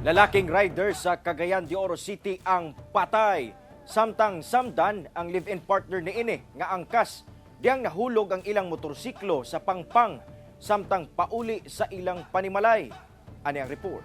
Lalaking rider sa Cagayan de Oro City ang patay. Samtang samdan ang live-in partner niini nga angkas diyang nahulog ang ilang motorsiklo sa pangpang samtang pauli sa ilang panimalay. Ani ang report.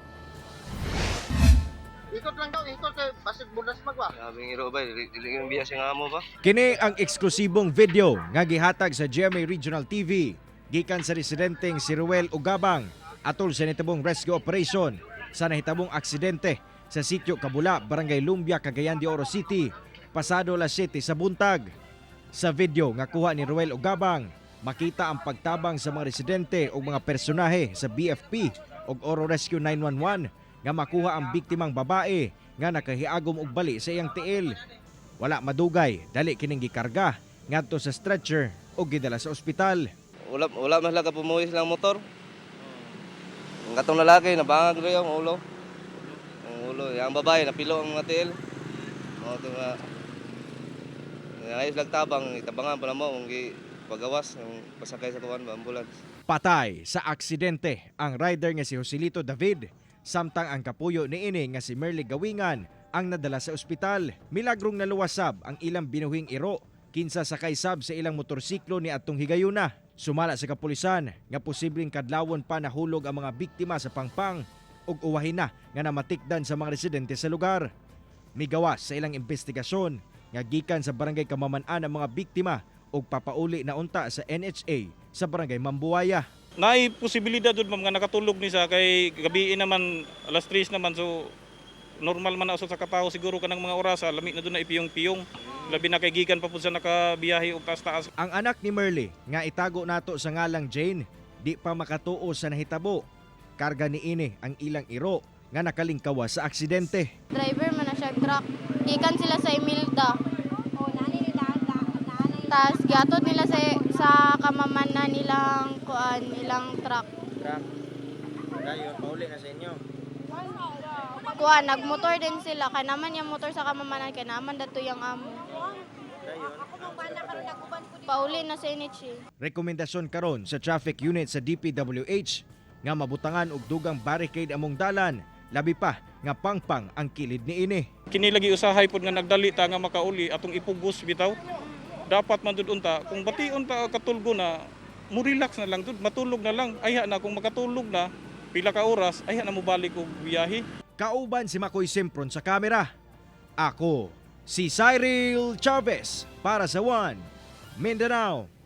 Ikot lang daw, ikot kay basig budas magwa. Grabe ang iro ba, dili dili yung biya siya nga mo ba? Kini ang eksklusibong video nga gihatag sa GMA Regional TV gikan sa residenteng si Ruel Ugabang atol sa nitabong rescue operation sa nahitabong aksidente sa sitio Kabula, Barangay Lumbia, Cagayan de Oro City, pasado alas 7 sa buntag. Sa video nga kuha ni Ruel Ugabang, makita ang pagtabang sa mga residente o mga personahe sa BFP ug Oro Rescue 911 nga makuha ang biktimang babae nga nakahiagom og bali sa iyang tiil. Wala madugay, dali kining gikarga ngadto sa stretcher ug gidala sa ospital. Wala wala man sila kapumuhi silang motor. Ang katong lalaki nabangag rin ang ulo. Ang ulo, yang babae napilo ang mga tiil. Mao to nga. Ayos lang tabang, itabangan pa na mo ang gi pagawas ang pasakay sa kuan ba ambulance. Patay sa aksidente ang rider nga si Joselito David, samtang ang kapuyo niini nga si Merly Gawingan ang nadala sa ospital. Milagrong naluwasab ang ilang binuhing iro kinsa sakay sab sa ilang motorsiklo ni atong higayuna. Sumala sa kapulisan nga posibleng kadlawon pa nahulog ang mga biktima sa pangpang ug uwahin na nga namatikdan sa mga residente sa lugar. Migawas sa ilang investigasyon nga gikan sa Barangay Kamaman-an ang mga biktima ug papauli na unta sa NHA sa Barangay Mambuaya. Naay posibilidad jud, ma'am, nga nakatulog ni siya kay gabi naman, alas 3 naman, so normal man na usab sa katao siguro kanang mga orasa, lami na doon na ipiyong-piyong, labi na kay gikan pa pud sa nakabiyahe og taas-taas. Ang anak ni Merly nga itago nato sa ngalang Jane, di pa makatuo sa nahitabo. Karga niini ang ilang iro nga nakalingkawa sa aksidente. Driver man na siya truck. Gikan sila sa Imelda. Tapos giatod nila sa Kamaman na nilang kuan, nilang truck. Truck. Dayon pauli na sa inyo. Kuan, nagmotor din sila kay naman yung motor sa Kamamanan, kay naman dato yung amo. Dayon. Pauli na sa NHA. Rekomendasyon karon sa traffic unit sa DPWH nga mabutangan og dugang barricade among dalan, labi pa nga pangpang ang kilid niini. Kini lagi usahay pud nga nagdali ta nga makauli, atong ipugos bitaw. Dapat man jud unta kung bation ta katulgo na, mo relax na lang jud, matulog na lang, ayha na kung makatulog na pila ka oras, ayha na mobalik og biyahe. Kauban si Makoy Sempron sa kamera. Ako, si Cyril Chavez para sa One Mindanao.